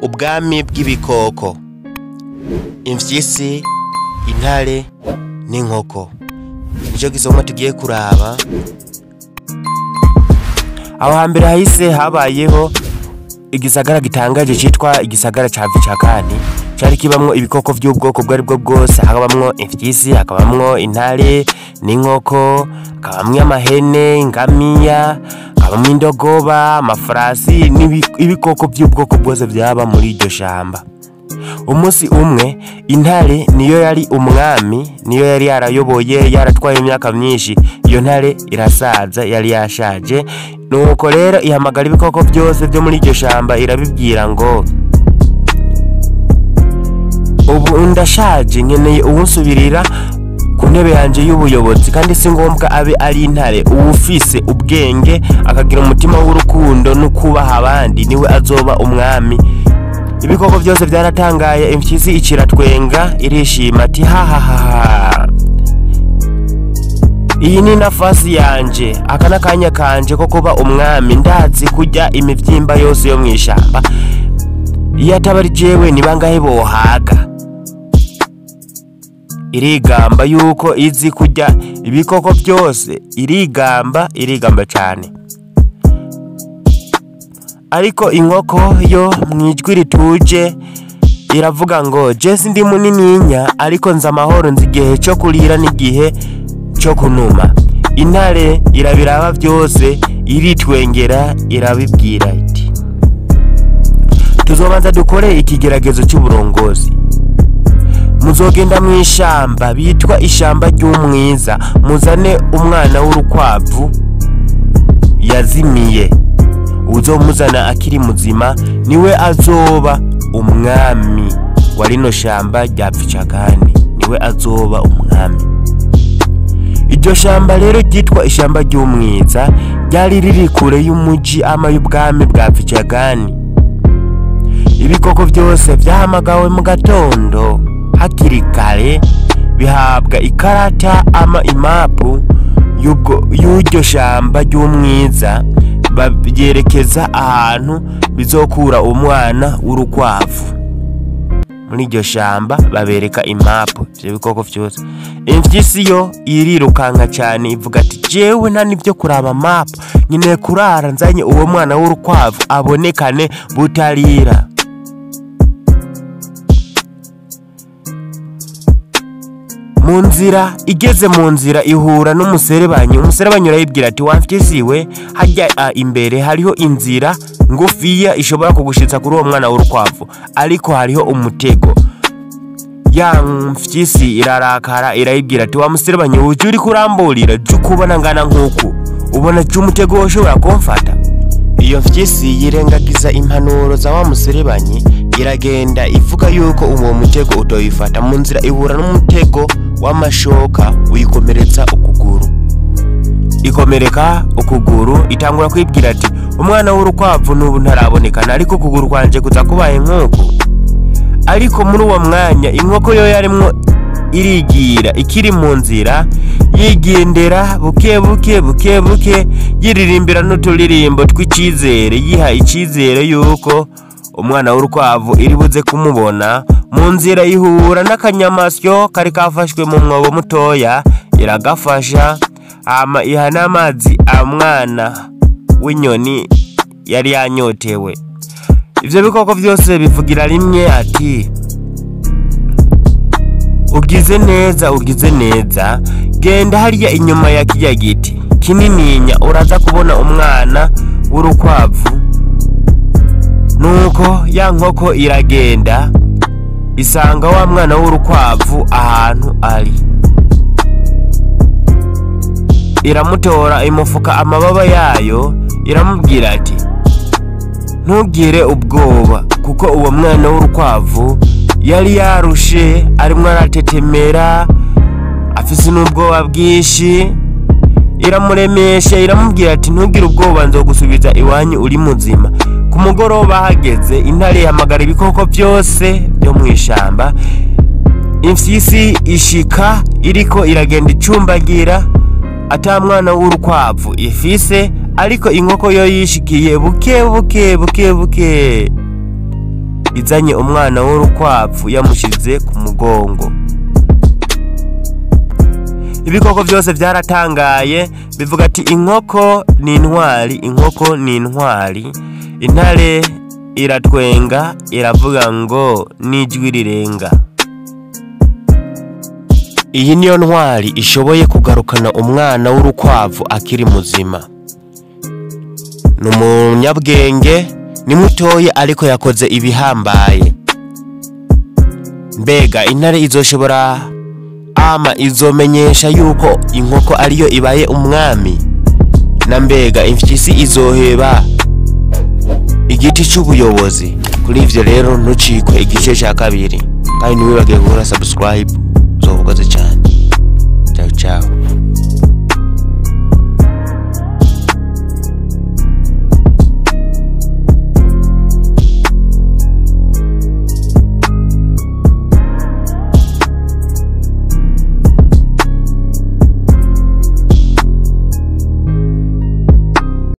Ubwami bw'ibikoko, imfyisi, intare n'inkoko, nico gisomwa tugiye kuraba. Aho hambere hahise habayeho igisagara gitangaje citwa igisagara ca Vicakani. Cari kibamwo ibikoko vy'ubwoko bwo aribwo bwose. Hakabamwo imfyisi, hakabamwo intare n'inkoko, hakabamwo amahene, ingamiya, hakabamwo indogoba, amafarasi n'ibikoko vy'ubwoko bwose vyaba muri iryo shamba. Umunsi umwe intare niyo yari umwami, niyo yari yarayoboye, yaratwaye imyaka myinshi. Iyo ntare irasaza, yari yashaje. Nuko rero ihamagara ibikoko byose byo muri iryo shamba, irabibwira ngo: "Ubu ndashaje, nkeneye uwunsubirira ku ntebe yanje y'ubuyobozi, kandi si ngombwa abe ari intare. Uwufise ubwenge akagira umutima w'urukundo no kubaha abandi niwe azoba umwami." Ibikoko byose byaratangaye. Impyisi iciratwenga, irishima ati: "Hahahaha, iyi ni nafasi yanje, aka n'akanya kanje ko kuba umwami. Ndazi kurya imivyimba yose yo mw'ishamba. Iyo ataba ari jewe, ni bangahe bohaga?" Irigamba yuko izi kurya ibikoko byose, irigamba, irigamba cane. Ariko inkoko yo mwijwi rituje iravuga ngo: "Je ndi munininya, ariko nzi amahoro, nzi igihe cyo kurira n'igihe cyo kunuma." Intare irabiraba byose, iritwengera, irabibwira iti: "Tuzobanza dukore ikigeragezo cy'uburongozi. Muzogenda mu ishamba bitwa ishamba ry'umwiza, muzane umwana w'urukwavu yazimiye. Uzomuzana akiri muzima niwe azoba umwami wa rino shamba rya Pficakani, niwe azoba umwami." Iryo shamba rero ryitwa ishamba ry'umwiza ryari riri kure y'umuji ama y'ubwami bwa Pficakani. Ibikoko byose vyahamagawe mu gatondo hakiri kare, bihabwa ikarata ama imapu y'uryo shamba ry'umwiza, babyerekeza ahantu bizokura umwana w'urukwavu muri iryo shamba. Babereka imapu ivyo bikoko vyose. Imfyisi yo irirukanka cyane, ivuga ati: "Jewe nta nivyo kuraba mapu, nkeneye kurara nzanye uwo mwana w'urukwavu abonekane butarira." Mu nzira, igeze mu nzira ihura n'umuserebanyi. Umuserebanyi urayibwira ati: "Wamfyisi we, hajya imbere hariho inzira ngufiya ishobora kugushitsa kuri uwo mwana w'urukwavu, ariko hariho umutego." Ya mfyisi irarakara, irayibwira ati: "Wa muserebanyi, uje uri kuramburira jya ukubona ngana nk'uku, ubona jya umutego woshobora kumfata?" Iyo mfyisi yirengagiza impanuro za wa muserebanyi, iragenda ivuga yuko uwo mutego utoyifata. Mu nzira ihura n'umutego w'amashoka, uyikomeretsa ukuguru, ikomereka ukuguru. Itangura kwibwira ati: "Umwana w'urukwavu n'ubu ntarabonekana, ariko ukuguru kwanje kuza kubaye nk'uku." Ariko muri uwo mwanya inkoko yo yarimwo irigira, ikiri mu nzira, yigendera buke buke buke buke, yiririmbira n'uturirimbo tw'icizere, yiha icizere yuko umwana w'urukwavu iri buze kumubona. Mu nzira ihura n'akanyamasyo kari kafashwe mu mwobo mutoya, iragafasha, hama iha n'amazi amwana w'inyoni yari yanyotewe. Ivyo bikoko vyose bivugira rimwe ati: "Ugize neza, ugize neza. Genda hariya inyuma ya kirya giti kinininya, uraza kubona umwana w'urukwavu." Nuko ya nkoko iragenda, isanga wa mwana w'urukwavu ahantu ari, iramutora, imufuka amababa yayo, iramubwira ati: "Ntugire ubwoba," kuko uwo mwana w'urukwavu yari yarushe, arimwo aratetemera, afise n'ubwoba bwinshi. Iramuremesha, iramubwira ati: "Ntugire ubwoba, nzogusubiza iwanyu uri muzima." Ku mugoroba hageze, intare ihamagara ibikoko byose byo mu ishamba. Imfyisi ishika iriko iragenda icumbagira, ata mwana w'urukwavu ifise. Ariko inkoko yo yishikiye buke buke buke buke. Izanye umwana w'urukwavu yamushize ku mugongo. Ibikoko byose byaratangaye, bivuga ati: "Inkoko ni intwari, inkoko ni intwari." Intare iratwenga, iravuga ngo n'ijwi rirenga: "Iyi niyo ntwari ishoboye kugarukana umwana w'urukwavu akiri muzima. Ni umunyabwenge, ni mutoya ariko yakoze ibihambaye." Mbega intare izoshobora ama izomenyesha yuko inkoko ariyo ibaye umwami? Na mbega imfyisi izoheba igiti c'ubuyobozi? Kuri ivyo rero ntucikwe igice ca kabiri, kandi ntiwibagire gukora subscribe, uzoba ukoze cane. Ciao ciao.